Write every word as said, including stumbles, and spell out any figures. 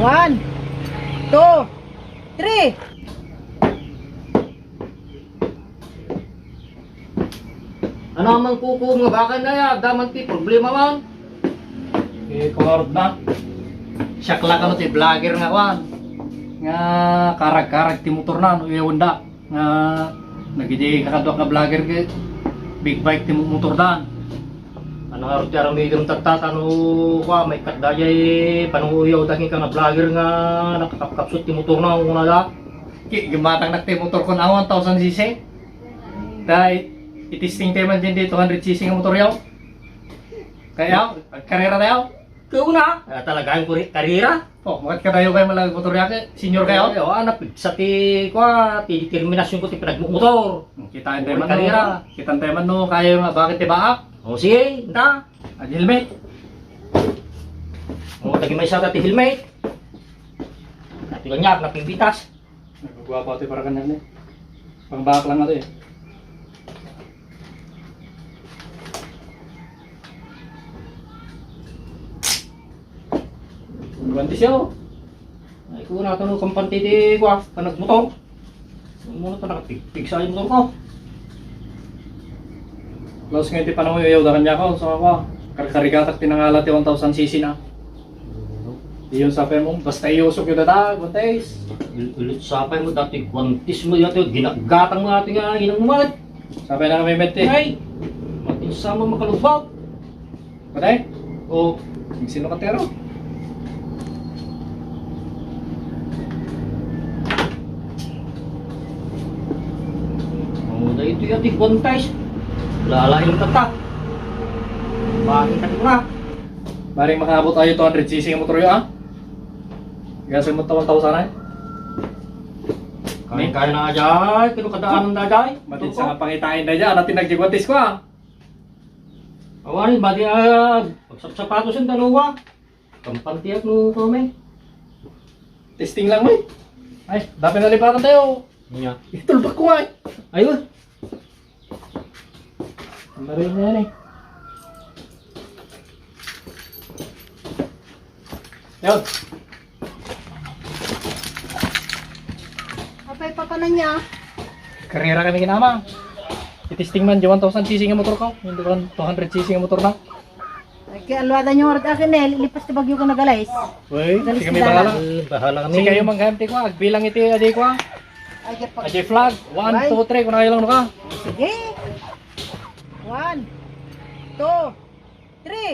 One, two, three. Ano man kukuom nga baka na ya, daman ti problema man. Eh, kumarod na. Siak la kano ti vlogger nga kuan. Nga karag-karag ti motor na, no, iya Honda. Nga, nagidi kakaduak nga vlogger ket big bike ti motor dan. Ano nga ti aramidem tatta, tano, kua, maikkat dayay, panunguyaw dagiti nga vlogger nga nakakapkapsut ti motor na, una da. Ki, gimatang nak ti motor ko na one thousand C C. Tay, itisting tayo man din di two hundred C C nga motor yaw. Kaya, karera tayo. Kauna, ah, talagang kuri-, karera. Oh, makat kadayo kayo malang motor yake. Senior kayo? Eh, oh, anak, sa ti, kwa, ti determinasyon ko ti pinagmumotor. Hmm, kita tayo man, karera. No, kita tayo man, no, kayo nga, bakit ti baak? Oh, sige, inta. Adi helmet. Oh, lagi may sa ti helmet. Ati kanya, napibitas. Nagagwa pa ito para kanya ni. Pangbaak lang ito eh. Guwanti siya, oh. Ay, kung nato no, kampante ti, kwa, kanag motor. Muna pa nakapigpig sa yung motor ko. Laos ngayon ti pananguyaw, dakan niya ako, sa kwa. Karkarigatak tinangala ti one thousand C C na. Iyon sa mo, basta iyusok yung dada, guwantes. Ul-, ulit sapay mo, dati guwantes mo, dati ginaggatang mo, dati nga, inang mo, Sapay na kami, Mete. Ay! Matin sama makalubak. Patay? Oh. Sino ka, Tero? Oh, da ito yung ating contest. Lalain ka ta. Bakit ka na? Maring makaabot ayo two hundred C C nga motor yo, ah. Gasol mo tawal tao sana, eh. Kaya, kaya na, Jay. Kino kadaanan da, Jay? Matin sa nga pangitain da, Jay. Ano tinagdigwatis ko, ah? Awan, badi, ah, magsapsapatos ang dalawa. Kampantiak no kami. Testing lang, eh. Ay, dapat nalipatan tayo. Nga. Itulbak ko nga, eh. Ayun. Ang laro na yan, eh. Yun. Apay, papanan niya? Karera kami kinama. Itisting man, di one thousand C C nga motor ko. Hindi ko two hundred C C nga motor na. Ay, kaya alwada niyo nga akin eh. Lipas ti bagyo ko nagalis. Uy, Galis sige, may na. Bahala. Eh, bahala kami. Si kayo man gayam ti kwa, agbilang iti adi kwa. Ay, di pa. Adi flag. One, Ay. Two, three, kung ayaw lang ka. Sige. One, two, three.